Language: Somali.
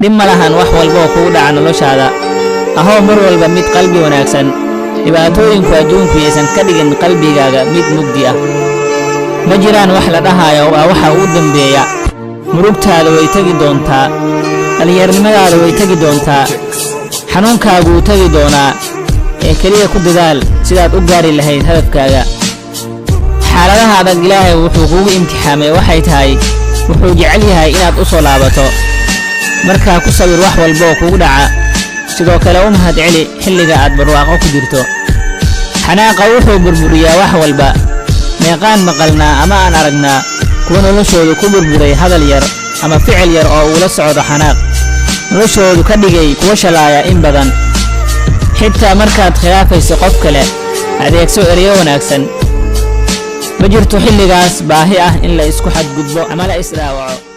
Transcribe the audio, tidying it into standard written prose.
Dhib ma lahan wax walba oo kugu dhaca noloshaada. Ahow mar walba mid qalbi wanaagsan. Dhibaatooyinku adduunku yaysan ka dhigin qalbigaaga mid mugdi ah. Ma jiraan wax la dhahayo waa waxa ugu dambeeya. Murugtaada way tegi doontaa, dhallinyarnimadaada way tegi doontaa, xanuunkaagu wuu tegi doonaa, ee keliya ku dadaal sidaad u gaari lahayd hadafkaaga. Xaaladaha adag Ilaahay wuxuu kugu imtixaamay waxay tahay wuxuu jecel yahay inaad u soo laabato. Markaa ku sawir wax walba oo kugu dhaca. Sidoo kale u mahad celi xilliga aad barwaaqo ku jirto. Xanaaqa wuxuu burburiyaa wax walba. Meeqaan maqalnaa ama aan aragnaa kuwa noloshoodu ku burburay hadal yar ama ficil yar oo uula socdo xanaaq, noloshoodu ka dhigay kuwa shalaaya in badan. Xitaa markaad khilaafayso qof kale, adeegso ereyo wanaagsan. Ma jirto xilligaas baahi ah in la isku xadgudbo ama la isdhaawaco.